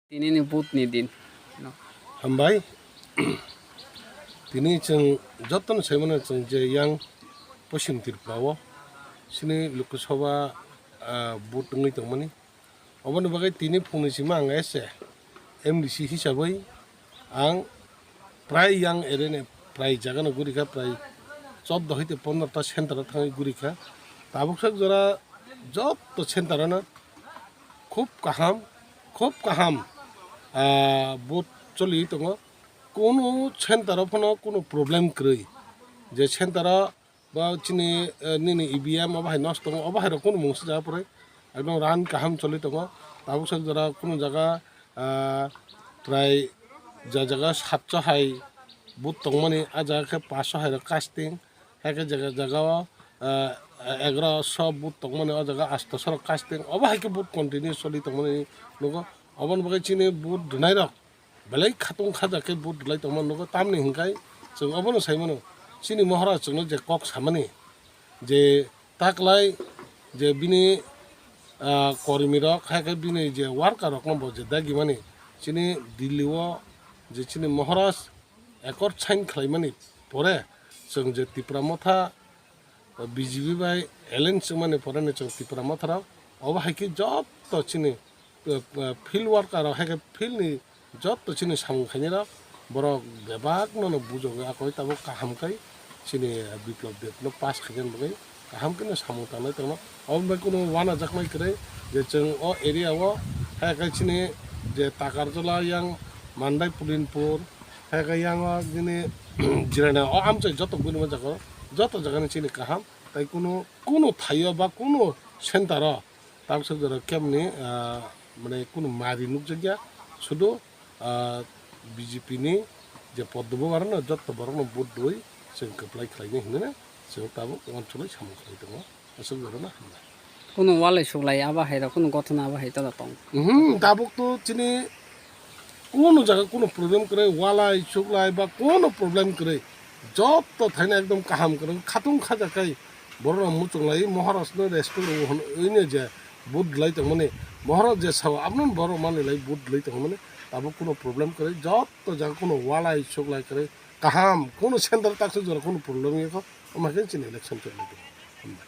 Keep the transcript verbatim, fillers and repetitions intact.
Tini ni vote ni din. Hambai. Tini chwng jotono sai mano chwng je yang Poschim Tripura o chini Lok Sabha, ah, vote wngwi tongmani. Oboni bagwi tini phungni simi ang S A M D C hisabwi ang prai yang area ni prai jaga no guri kha, prai choddo hoite pondro ta center o thangwi guri kha. Tabuk sak jora jotto center o no khub kaham, khub kaham, ah, vote choli tongo. Kunu center o phano kunu problem kwrwi. Je center o ba chini, eh, nini E V M obo hai nosto tongo, obo hai rok kunu mungsa jaga pore ekdom ran kaham choli tongo. Tabuk sak jora kunu jaga, ah, prai ja jaga satso hai vote tongmani, a jaga khe paso hai rok casting. Hai khe jaga, jaga o, ah, egaroso vote tongmani, o jaga astoso rok casting. Obo hai khe vote continue choli tongmani nugo. Oboni bagwi chini vote rwnai rok belai khatung khaja khe vote rwlai tongmani nugo. Tamni hinkhai chwng obono sai mano, chini Mohora chwngno je kok samani, je taklai je bini, ah, kormi rok, hai khe bini je worker rokno bo je dagimani, chini Delhi o je chini Mohora accord sign khlaimani pore chwng je Tipra Motha, B J P bai alliance wngmani pore ni chwng Tipra Motha rok obo hai khe jotto chini, eh, eh, field worker rok hai khe field ni jotto chini samung khainai rok borok bebak no no bujogwi akoi tabuk kaham khai chini Biplab Deb no pass khainani bagwi kaham khe no samung tangnai tongno. Obo bai kunu wanajaknai kwrwi je chwng o area o hai khe chini je Takarjala yang Mandai Pulinpur, hai khe yang o nini Jirana o amchai joto buini ma jaga o, joto jaga ni chini kaham, tai kunu, kunu thaio ba kunu center o tabuk sak jora kemni, ah, mane kunu mari nukjakya, sudu, ah, B J P ni je Padma Babu no joto borok no vote dui chwng kwplai khlainai hinwi chwng tabuk uansugwi samung khlai tongo. Aswk jora no hambai. Kunu walai suklai abo hai rok, kunu gothona abo hai tong. Mhm, tabuk to chini kunu jaga kunu problem kwrwi, walai suklai ba kunu problem kwrwi. Joto thaina ekdom kaham kwrwi, khatung khaja kai borok rok muchung lai, Maharaj no respect rw hwn, oi no je vote lai tongmani, Maharaj je sao aboni borok mani lai vote lai tongmani, tabuk kunu problem kwrwi, joto jaga kunu walai suklai kwrwi, kaham, kunu center takswk jora kunu problem ya kho, omo hai khe chini election choli tongo.